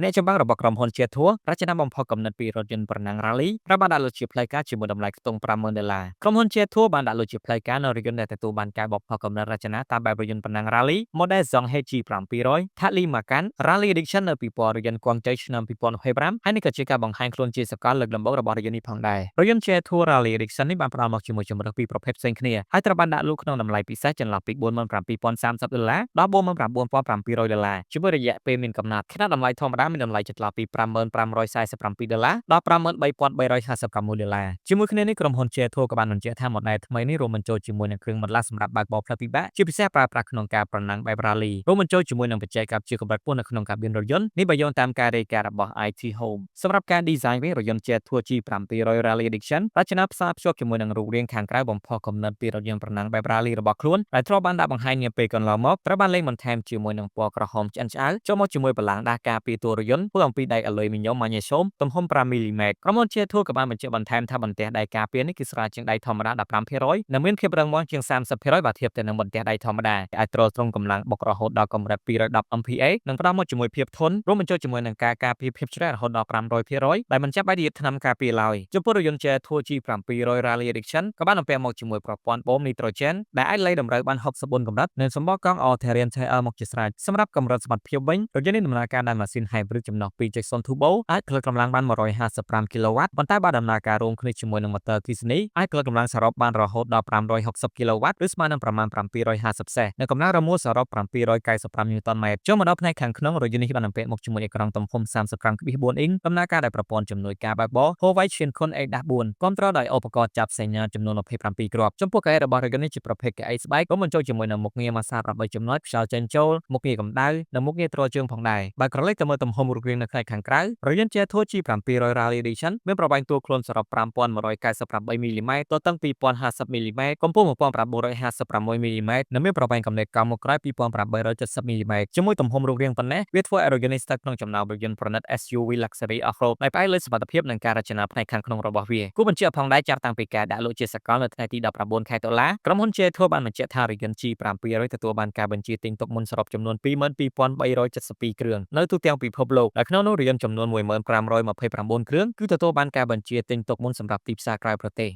អ្នកចម្បាំងរបស់ក្រុមហ៊ុន Jetour រចនាបំផុសគំនិតពីរថយន្តប្រណាំង Rally ត្រូវបានដាក់លក់ជាផ្លូវការជាមួយតម្លៃខ្ទង់50,000ដុល្លារក្រុមហ៊ុន Jetour បានដាក់លក់ជាផ្លូវការនូវរថយន្តដែលទទួលបានការបំផុសគំនិតរចនាតាមបែបរថយន្តប្រណាំង Rally Model Zhonghe G700 Taklimakan Rally Edition នៅពិព័រណ៍រថយន្តគួងជៃឆ្នាំ2025ហើយនេះក៏ជាការបង្ហាញខ្លួនជាសកលលើកដំបូងរបស់រថយន្តនេះផងដែររថយន្ត Jetour Rally Edition នេះបានផ្ដល់មកជាមួយជម្រើសពីរប្រភេទផ្សេងគ្នាហើយត្រូវបានដាក់លក់ក្នុងតម្លៃពិសេសចន្លោះពី47,030ដុល្លារដល់49,700ដុល្លារជាមួយរយៈពេលមានកំណត់ខណៈតម្លៃធម្មតាមានតម្លៃចន្លោះពី50,547ដុល្លារដល់53,356ដុល្លារជាមួយគ្នានេះក្រុមហ៊ុន Jetour ក៏បានបញ្ជាក់ថា model ថ្មីនេះរួមបញ្ចូលជាមួយនឹងគ្រឿងបន្លាស់សម្រាប់បើកបរផ្លូវពិបាកជាពិសេសប្រើប្រាស់ក្នុងការប្រណាំងបែប Rally រួមបញ្ចូលជាមួយនឹងបច្ចេកវិទ្យាកម្រិតខ្ពស់នៅក្នុងកាបៀនរថយន្តនេះបើយោងតាមការរាយការណ៍របស់ IT Home សម្រាប់ការ design វិញរថយន្ត Jetour G700 Rally Edition រចនាផ្សារភ្ជាប់ជាមួយនឹងរូបរាងខាងក្រៅបំផុសគំនិតពីរថយន្តប្រណាំងបែប Rally របស់ខ្លួនដែលធ្លាប់បានដាក់បង្ហាញនាពេលកន្លងមកត្រូវបានលេងបន្ថែមជាមួយនឹងពណ៌ក្រហមឆ្អិនឆ្អៅចូលមកជាមួយបលាំងដាស់ការពារតួរថយន្តធ្វើអំពីដែកអាលុយមីញ៉ូមម៉ាញ៉េស្យូមទំហំ5មីលីម៉ែត្រក្រុមហ៊ុន Jetour ក៏បានបញ្ជាក់បន្ថែមថាបន្ទះដែកការពារនេះគឺស្រាលជាងដែកធម្មតា15%និងមានភាពរឹងមាំជាង30%បើធៀបទៅនឹងបន្ទះដែកធម្មតាអាចទ្រទ្រង់កម្លាំងបុករហូតដល់កម្រិត210 MPa និងផ្ដល់មកជាមួយភាពធន់រួមបញ្ចូលជាមួយនឹងការការពារភាពជ្រះរហូតដល់500%ដែលមិនចាំបាច់លាបថ្នាំការពារឡើយចំពោះរថយន្ត Jetour G700 Rally Edition ក៏បានបំពាក់មកជាមួយប្រព័ន្ធបូមនីត្រូជែនដែលអាចលៃតម្រូវបាន64កម្រិតនិងសម្បកកង់ All Terrain Tire មកជាស្រេចសម្រាប់កម្រិតសមត្ថភាពវិញរថយន្តនេះដំណើរការដោយម៉ាស៊ីន Hybrid ចំណុះ2.0 Turbo អាចផលិតកម្លាំងបាន155គីឡូវ៉ាត់ប៉ុន្តែបើដំណើរការរួមគ្នាជាមួយនឹងម៉ូទ័រអគ្គិសនីអាចផលិតកម្លាំងសរុបបានរហូតដល់560គីឡូវ៉ាត់ឬស្មើនឹងប្រមាណ750សេសនិងកម្លាំងរមួលសរុប795ញូតនម៉ែត្រចូលមកដល់ផ្នែកខាងក្នុងរថយន្តនេះបានបំពាក់មកជាមួយអេក្រង់ទំហំ35.4អ៊ីងដំណើរការដោយប្រព័ន្ធជំនួយការបើកបរ Huawei Qiankun A-4 គាំទ្រដោយឧបករណ៍ចាប់សញ្ញាចំនួន27គ្រាប់ចំពោះកៅអីរបស់រថយន្តនេះជាប្រភេទកៅអីស្បែករួមបញ្ចូលជាមួយនឹងមុខងារម៉ាស្សា8ចំណុចខ្យល់ចេញចូលមុខងារកម្ដៅនិងមុខងារទ្រជើងផងដែរបើក្រឡេកទៅមើលទំហំរូបរាងនៅផ្នែកខាងក្រៅរថយន្ត Jetour G700 Rally Edition មានប្រវែងតួខ្លួនសរុប5198មីលីម៉ែត្រទទឹង2050មីលីម៉ែត្រកម្ពស់1956មីលីម៉ែត្រនិងមានប្រវែងកំណេតកង់មុខក្រោយ2870មីលីម៉ែត្រជាមួយទំហំរូបរាងប៉ុណ្ណេះវាធ្វើឲ្យរថយន្តនេះស្ថិតក្នុងចំណោមរថយន្តប្រណិត SUV Luxury Off-road ដែលផ្អែកលើសមត្ថភាពនិងការរចនាផ្នែកខាងក្នុងរបស់វាគួរបញ្ជាក់ផងដែរចាប់តាំងពីការដាក់លក់ជាសកលនៅថ្ងៃទី19ខែតុលាក្រុមហ៊ុន Jetour បានបញ្ជាក់ថារថយន្ត G700 ទទួលបានការបញ្ជាទិញទុកមុនសរុបចំនួន22,372គ្រឿងនៅទូទាំងពិភពលោកដែលក្នុងនោះរថយន្តចំនួន15,029គ្រឿងគឺទទួលបានការបញ្ជាទិញទុកមុនសម្រាប់ទីផ្សារក្រៅប្រទេស។